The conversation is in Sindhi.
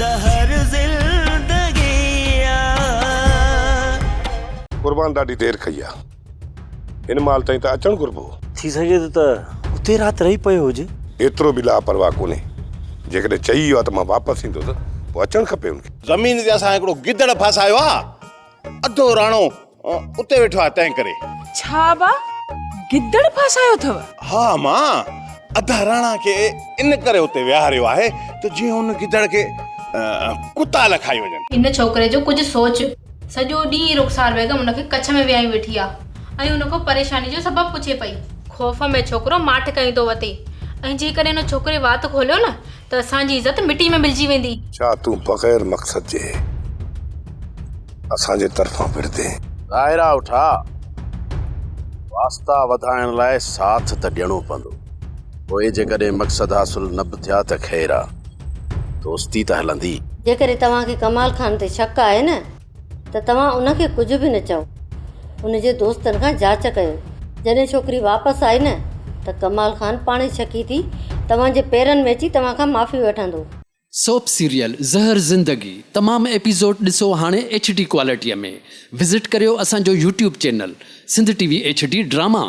زهر زندگي آ. قربان ڏاڍي دير ڪئي آ. هن مهل تائين ته اچڻ گهربو هو. ٿي سگهي ٿو ته اتي رات رهي پيو هجي. ايترو به لاپرواهه ڪونهي. جيڪڏهن چئي ويو آ ته مان واپس ايندس پوء اچڻ کپي هن کي. زمين تي اسان هڪڙو گدڙ ڦاسايو آ. اڌو راڻو اتي ويٺو آهي تنهن ڪري. ڇا ابا گدڙ ڦاسايو اٿو؟ ها امان، اڌا راڻا کي ان ڪري اتي ويهاريو آهي ته جيئن ان گدڙ کي ڪتا نه کائي وڃن. ان ڇوڪري جو ڪجهه سوچ. سڄو ڏينهن رخسار بيگم ان کي ڪڇ ۾ ويهائي ويٺي آ ۽ ان کان پريشاني جو سبب پڇي پئي. خوف ۾ ڇوڪرو ماٺ ڪيون ٿو وتي ۽ جيڪڏهن ان ڇوڪري وات کوليو نه ته اسان جي عزت مٽي ۾ ملجي ويندي. ڇا تون بغير مقصد جي اسان جي طرفان وڙهندين؟ ظاهر آ اٺا، واسطا وڌائڻ لاء ساٿ ته ڏيڻو پوندو. پوء جيڪڏهن مقصد حاصل نه به ٿيا ته خير آ، دوستي ته هلندي. جيڪڏهن توهان کي ڪمال خان تي شڪ آهي نه ته توهان ان کي ڪجهه به نه چئو. ان جي دوستن کان جاچ ڪيو. جڏهن ڇوڪري واپس آئي نه ته ڪمال خان پاڻ ئي شڪي ٿي توهان جي پيرن ۾ اچي توهان کان معافي وٺندو. سوپ سيريل زهر زندگي تمام ايپيسوڊ ڏسو هاڻي ايڇ ڊي ڪوالٽي ۾ وزٽ ڪريو اسان جو YouTube channel Sindh T V H D drama.